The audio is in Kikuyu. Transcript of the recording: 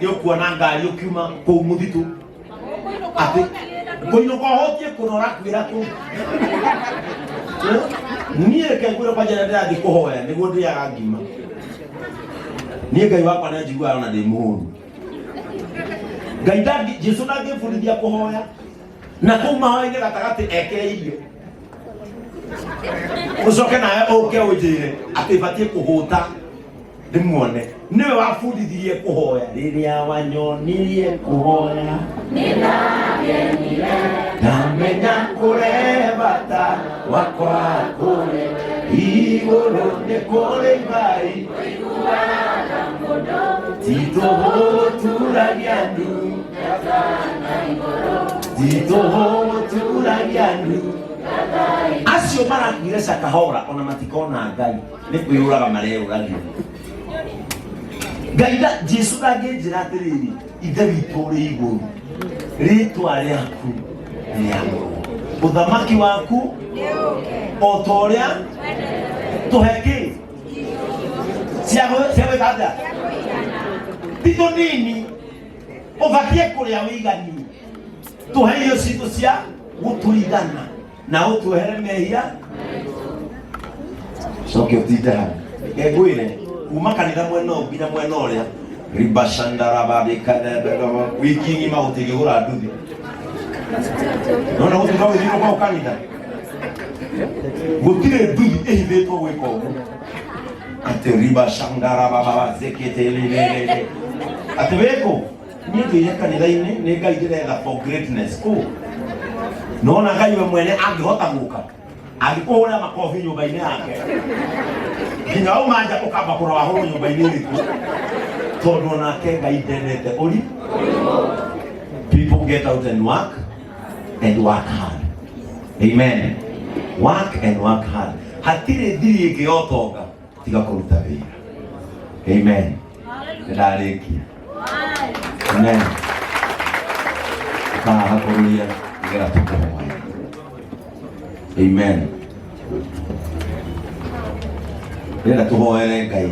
nĩ ũkuona ngari ũkiuma kũu mũtitũ atĩ kũinũka ũhũtie kũnora kwĩra kũu. Niĩ reke ngwĩre kwanja rĩrĩa ndĩrathiĩ kũhoya nĩguo ndĩaga ngima. Niĩ Ngai wakwa nĩ anjiguaga ona ndĩ mũhũnu. Ngai ndangĩ Jesu ndangĩbundithia kũhoya na kũu mahoya-inĩ gatagatĩ ekĩre irio ũcoke nawe ũke ũnjĩre atĩ batiĩ kũhũta ndĩmuone. Nĩwe wabundithirie kũhoya rĩrĩa wanyonirie kũhoya ndamenya kũrehe bata wakwa kũrĩ igũrũ nĩ kũrĩ Ngai titũhũturagia ndu titũhũturagia ndu. Acio marakuire Shakahola ona matikona Ngai, nĩ kwĩyũraga mareyũragia. Ngai nda Jesu ndangĩnjĩra atĩrĩrĩ, Ithe witũ ũrĩ igũrũ, rĩtwa rĩaku rĩamũrwo, ũthamaki waku o ta ũrĩa tũhe kĩ cia gwĩka atĩa, ti tũnini, ũbatiĩ kũrĩa wĩiganie. Tũhe irio citũ cia gũtũigana na ũtuohere mehia. Coke ũtinde hau. Reke ngwĩre, kuma kanitha mwena ũyũ nginya mwena ũrĩa ribashandarababikadebegabo, wiki ng'ima gũtingĩgũra nduthi. Nona gũtuĩka gũthiũrũrũka kũu kanitha gũtirĩ nduthi ĩhithĩtwo gwĩka ũguo atĩ ribashandarabababa zeketelelelele atĩ wĩkũ. Niĩ ndũire kanitha-inĩ nĩ Ngai ndĩretha for greatness kũ nona Ngai we mwene angĩhota gũka angĩkũhũra makobi nyũmba-inĩ yake nginya wauma nja ũkamba kũrora wahũrwo nyũmba-inĩ ĩrĩkũ, tondũ onake Ngai ndendete ũri. People get out and work and work hard. Amen. Work and work hard. Hatirĩ thiri ĩngĩ ya ũtonga tiga kũruta wĩra. Amen. Nĩndarĩkia. Amen. Ũkahakũrũria nĩgetha tũkũhoya. Amen. Ndĩrenda tũhoere Ngai.